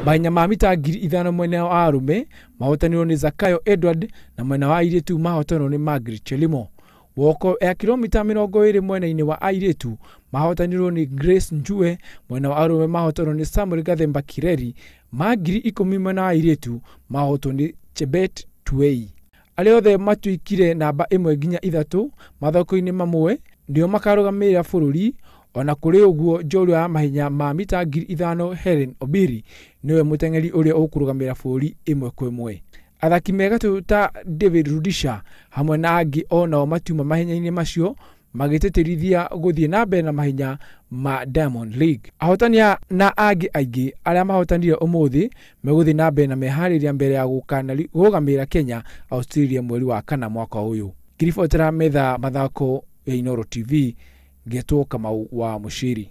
Mahenya ma mita 5,000 mwena wa arũme mahotanirwo nĩ Zakayo Edward na mwena wa airĩtu mahotanirwo nĩ Margaret Chelimo. Woko ya kilomita 20 mwena-inĩ wa airĩtu mahotanirwo nĩ Grace Njue, mwena wa arũme mahotanirwo nĩ Samuel Gathemba Kireri, ma 10,000 mwena wa airĩtu mahotwo nĩ Chebet Tuei. Arĩa othe matuĩkire namba 1 nginya 3 mathako-inĩ mamwe nĩo makarũgamĩrĩra bũrũri. Ona kũrĩ ũguo, njorua ya mahenya ma mita 5,000 Helen Obiri nĩwe mũteng'eri ũrĩa ũkũrũgamĩrĩra bũrũri ĩmwe kwa ĩmwe. Athaki me gatũ ta David Rudisha hamwe na angĩ onao matiuma mahenya-inĩ macio magĩtĩtĩrithia gũthiĩ na mbere na mahenya ma Diamond League. Ahotani na angĩ aingĩ arĩa mahotanire ũmũthĩ megũthiĩ na mbere na meharĩria mbere ya kũrũgamĩrĩra Kenya Australia mweri wa 4 mwaka ũyũ. Ngĩribotera metha mathako ya Inooro TV, ngetwo Kamau wa Mushiri.